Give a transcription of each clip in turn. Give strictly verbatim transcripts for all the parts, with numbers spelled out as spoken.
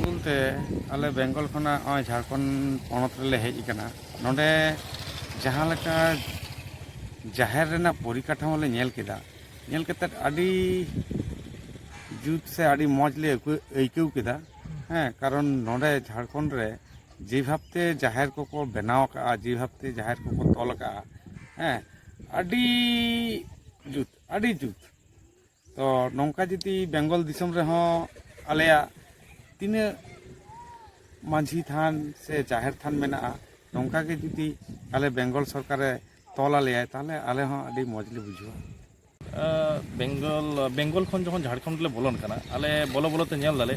ᱵᱚᱞᱛᱮ ᱟᱞᱮ ᱵᱮᱝᱜᱚᱞ ᱠᱷᱚᱱᱟᱜ ᱱᱚᱜᱼᱚᱭ ᱡᱷᱟᱲᱠᱷᱚᱸᱰ ᱯᱚᱱᱚᱛ ᱨᱮᱞᱮ ᱦᱮᱡ ᱟᱠᱟᱱᱟ᱾ ᱱᱚᱰᱮ ᱡᱟᱦᱟᱸ ᱞᱮᱠᱟ ᱡᱟᱦᱮᱨ ᱨᱮᱱᱟᱜ ᱯᱚᱨᱤᱠᱟᱴᱷᱟᱢᱳ ᱞᱮ ᱧᱮᱞ ᱠᱮᱫᱟ, ᱧᱮᱞ ᱠᱟᱛᱮᱫ ᱟᱹᱰᱤ ᱡᱩᱛ ᱥᱮ ᱟᱹᱰᱤ ᱢᱚᱡᱽ ᱞᱮ ᱟᱹᱭᱠᱟᱹᱣ, ᱟᱹᱭᱠᱟᱹᱣ ᱠᱮᱫᱟ᱾ ᱦᱮᱸ, ᱠᱟᱨᱚᱱ ᱱᱚᱰᱮ ᱡᱷᱟᱲᱠᱷᱚᱸᱰ ᱨᱮ ᱡᱮ ᱵᱷᱟᱵᱽᱛᱮ ᱡᱟᱦᱮᱨ ᱠᱚᱠᱚ ᱵᱮᱱᱟᱣ ᱟᱠᱟᱫᱼᱟ, ᱡᱮ ᱵᱷᱟᱵᱽᱛᱮ ᱡᱟᱦᱮᱨ ᱠᱚᱠᱚ ᱛᱚᱞ ᱟᱠᱟᱫᱼᱟ, ᱦᱮᱸ, ᱟᱹᱰᱤ ᱡᱩᱛ, ᱟᱹᱰᱤ ᱡᱩᱛ᱾ ᱛᱚ ᱱᱚᱝᱠᱟ ᱡᱩᱫᱤ ᱵᱮᱝᱜᱚᱞ ᱫᱤᱥᱚᱢ ᱨᱮᱦᱚᱸ ᱟᱞᱮᱭᱟᱜ ᱛᱤᱱᱟᱹᱜ ᱢᱟᱹᱡᱷᱤ ᱛᱷᱟᱱ ᱥᱮ ᱡᱟᱦᱮᱨ ᱛᱷᱟᱱ ᱢᱮᱱᱟᱜᱼᱟ, ᱱᱚᱝᱠᱟ ᱜᱮ ᱡᱩᱫᱤ ᱟᱞᱮ ᱵᱮᱝᱜᱚᱞ ᱥᱚᱨᱠᱟᱨᱮ ᱛᱚᱞ ᱟᱞᱮᱭᱟᱭ, ᱛᱟᱦᱚᱞᱮ ᱟᱞᱮ ᱦᱚᱸ ᱟᱹᱰᱤ ᱢᱚᱡᱽ ᱞᱮ ᱵᱩᱡᱷᱟᱹᱣᱟ᱾ ᱟᱸ, ᱵᱮᱝᱜᱚᱞ, ᱵᱮᱝᱜᱚᱞ ᱠᱷᱚᱱ ᱡᱚᱠᱷᱚᱱ ᱡᱷᱟᱲᱠᱷᱚᱸᱰ ᱞᱮ ᱵᱚᱞᱚᱱ ᱠᱟᱱᱟ, ᱟᱞᱮ ᱵᱚᱞᱚ ᱵᱚᱞᱚ ᱛᱮ ᱧᱮᱞ ᱫᱟᱞᱮ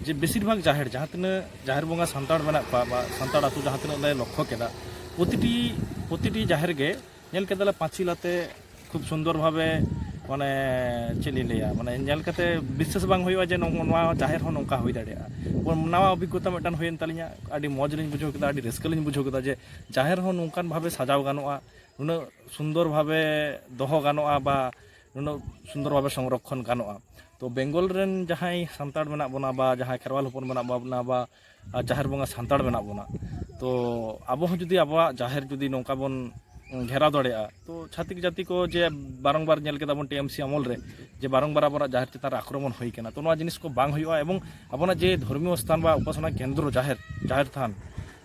ᱡᱮ ᱵᱮᱥᱤᱨ ᱵᱷᱟᱜᱽ ᱡᱟᱦᱮᱨ, ᱡᱟᱦᱟᱸ ᱛᱤᱱᱟᱹᱜ ᱡᱟᱦᱮᱨ ᱵᱚᱸᱜᱟ ᱥᱟᱱᱛᱟᱲ ᱢᱮᱱᱟᱜ ᱠᱚᱣᱟ ᱵᱟ ᱥᱟᱱᱛᱟᱲ ᱟᱹᱛᱩ ᱡᱟᱦᱟᱸ ᱛᱤᱱᱟᱹᱜ ᱞᱮ ᱞᱚᱠᱠᱷᱚ ᱠᱮᱫᱟ, ᱯᱨᱚᱛᱤᱴᱤ, ᱯᱨᱚᱛᱤᱴᱤ ᱡᱟᱦᱮᱨ ᱜᱮ ᱧᱮᱞ ᱠᱮᱫᱟᱞᱮ ᱯᱟᱸᱪᱤᱞ ᱟᱛᱮ ᱠᱷᱩᱵ ᱥᱩᱱᱫᱚᱨ ᱵᱷᱟᱵᱮ, ᱢᱟᱱᱮ ᱪᱮᱫ ᱞᱤᱧ ᱞᱟᱹᱭᱟ, ᱢᱟᱱᱮ ᱧᱮᱞ ᱠᱟᱛᱮ ᱵᱤᱥᱥᱟᱹᱥ ᱵᱟᱝ ᱦᱩᱭᱩᱜᱼᱟ ᱡᱮ ᱱᱚᱝ-, ᱱᱚᱣᱟ ᱡᱟᱦᱮᱨ ᱦᱚᱸ ᱱᱚᱝᱠᱟ ᱦᱩᱭ ᱫᱟᱲᱮᱭᱟᱜᱼᱟ᱾ ᱱᱟᱣᱟ ᱚᱵᱷᱤᱜᱽᱜᱚᱛᱟ ᱢᱤᱫᱴᱟᱝ ᱦᱩᱭᱮᱱ ᱛᱟᱹᱞᱤᱧᱟ, ᱟᱹᱰᱤ ᱢᱚᱡᱽ ᱞᱤᱧ ᱵᱩᱡᱷᱟᱹᱣ ᱠᱮᱫᱟ, ᱟᱹᱰᱤ ᱨᱟᱹᱥᱠᱟᱹ ᱞᱤᱧ ᱵᱩᱡᱷᱟᱹᱣ ᱠᱮᱫᱟ ᱡᱮ ᱡᱟᱦᱮᱨ ᱦᱚᱸ ᱱᱚᱝᱠᱟᱱ ᱵᱷᱟᱵᱮ ᱥᱟᱡᱟᱣ ᱜᱟᱱᱚᱜᱼᱟ, ᱱᱩᱱᱟᱹᱜ ᱥᱩᱱᱫᱚᱨ ᱵᱷᱟᱵᱮ ᱫᱚᱦᱚ ᱜᱟᱱᱚᱜᱼᱟ ᱵᱟ ᱱᱩᱱᱟᱹᱜ ᱥᱩᱱᱫᱚᱨ ᱵᱷᱟᱵᱮ ᱥᱚᱝᱨᱚᱠᱠᱷᱚᱱ ᱜᱟᱱᱚᱜᱼᱟ᱾ ᱛᱚ ᱵᱮᱝᱜᱚᱞ ᱨᱮᱱ ᱡᱟᱦᱟᱸᱭ ᱥᱟᱱᱛᱟᱲ ᱢᱮᱱᱟᱜ ᱵᱚᱱᱟ ᱵᱟ ᱡᱟᱦᱟᱸᱭ ᱠᱷᱮᱨᱣᱟᱞ ᱦᱚᱯᱚᱱ ᱢᱮᱱᱟᱜ ᱵᱚᱱᱟ ᱵᱟ ᱟᱨ ᱡᱟᱦᱮᱨ ᱵᱚᱸᱜᱟ ᱥᱟᱱᱛᱟᱲ ᱢᱮᱱᱟᱜ ᱵᱚᱱᱟ, ᱛᱚ ᱟᱵᱚ ᱦᱚᱸ ᱡᱩᱫᱤ ᱟᱵᱚᱣᱟᱜ ᱡᱟᱦᱮᱨ ᱡᱩᱫᱤ ᱱᱚᱝᱠᱟ ᱵᱚᱱ ᱜᱷᱮᱨᱟᱣ ᱫᱟᱲᱮᱭᱟᱜᱼᱟ, ᱛᱚ ᱪᱷᱟᱹᱛᱤᱠ ᱡᱟᱹᱛᱤ ᱠᱚ ᱡᱮ ᱵᱟᱨᱚᱝᱵᱟᱨ ᱧᱮᱞ ᱠᱮᱫᱟ ᱵᱚᱱ ᱴᱤ ᱮᱢ ᱥᱤ ᱟᱢᱚᱞ ᱨᱮ ᱡᱮ ᱵᱟᱨᱚᱝᱵᱟᱨ ᱟᱵᱚᱱᱟᱜ ᱡᱟᱦᱮᱨ ᱪᱮᱛᱟᱱ ᱨᱮ ᱟᱠᱨᱚᱢᱚᱱ ᱦᱩᱭ ᱠᱟᱱᱟ, ᱛᱚ ᱱᱚᱣᱟ ᱡᱤᱱᱤᱥ ᱠᱚ ᱵᱟᱝ ᱦᱩᱭᱩᱜᱼᱟ᱾ ᱮᱵᱚᱝ ᱟᱵᱚᱱᱟᱜ ᱡᱮ ᱫᱷᱚᱨᱢᱤᱭᱚ ᱥᱛᱷᱟᱱ ᱵᱟ ᱩᱯᱟᱥᱚᱱᱟ ᱠᱮᱱᱫᱨᱚ ᱡᱟᱦᱮᱨ, ᱡᱟᱦᱮᱨ ᱛᱷᱟᱱ,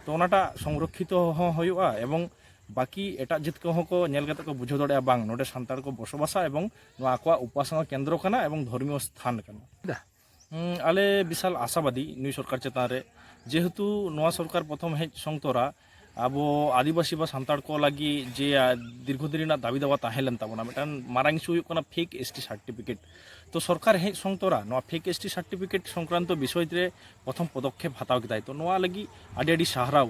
ᱛᱚ ᱚᱱᱟᱴᱟᱜ ᱥᱚᱝᱨᱚᱠᱠᱷᱤᱛᱚ ᱦᱚᱸ ᱦᱩᱭᱩᱜᱼᱟ ᱮᱵᱚᱝ ᱵᱟᱹᱠᱤ ᱮᱴᱟᱜ ᱡᱟᱹᱛ ᱠᱚᱦᱚᱸ ᱠᱚ ᱧᱮᱞ ᱠᱟᱛᱮ ᱠᱚ ᱵᱩᱡᱷᱟᱹᱣ ᱫᱟᱲᱮᱭᱟᱜᱼᱟ, ᱵᱟᱝ, ᱱᱚᱰᱮ ᱥᱟᱱᱛᱟᱲ ᱠᱚ ᱵᱚᱥᱚᱵᱟᱥᱟ ᱮᱵᱚᱝ ᱱᱚᱣᱟ ᱟᱠᱚᱣᱟᱜ ᱩᱯᱟᱥᱚᱱᱟ ᱠᱮᱱᱫᱨᱚ ᱠᱟᱱᱟ ᱮᱵᱚᱝ ᱫᱷᱚᱨᱢᱤᱭᱚ ᱥᱛᱷᱟᱱ ᱠᱟᱱᱟ᱾ ᱦᱩᱸ, ᱟᱞᱮ ᱵᱤᱥᱟᱞ ᱟᱥᱟᱵᱟᱫᱤ ᱱᱩᱭ ᱥᱚᱨᱠᱟᱨ ᱪᱮᱛᱟᱱ ᱨᱮ, ᱡᱮᱦᱮᱛᱩ ᱱᱚᱣᱟ ᱥᱚᱨᱠᱟᱨ ᱯᱨᱚᱛᱷᱚᱢ ᱦᱮᱡ ᱥᱚᱝ ᱛᱚᱨᱟ ᱟᱵᱚ ᱟᱹᱫᱤᱵᱟᱹᱥᱤ ᱵᱟ ᱥᱟᱱᱛᱟᱲ ᱠᱚ ᱞᱟᱹᱜᱤᱫ ᱡᱮ, ᱟ, ᱫᱤᱨᱜᱷᱚ ᱫᱤᱱ ᱨᱮᱱᱟᱜ ᱫᱟᱵᱤ ᱫᱟᱣᱟ ᱛᱟᱦᱮᱸ ᱞᱮᱱ ᱛᱟᱵᱚᱱᱟ, ᱢᱤᱫᱴᱟᱝ ᱢᱟᱨᱟᱝ issue ᱦᱩᱭᱩᱜ ᱠᱟᱱᱟ fake S T certificate᱾ ᱛᱚ ᱥᱚᱨᱠᱟᱨ ᱦᱮᱡ ᱥᱚᱝ ᱛᱚᱨᱟ ᱱᱚᱣᱟ fake S T certificate ᱥᱚᱝᱠᱨᱟᱱᱛᱚ ᱵᱤᱥᱚᱭ ᱨᱮ ᱯᱨᱚᱛᱷᱚᱢ ᱯᱚᱫᱚᱠᱷᱮᱯ ᱦᱟᱛᱟᱣ ᱠᱮᱫᱟᱭ, ᱛᱚ ᱱᱚᱣᱟ ᱞᱟᱹᱜᱤᱫ ᱟᱹᱰᱤ ᱟᱹᱰᱤ ᱥᱟᱨᱦᱟᱣ᱾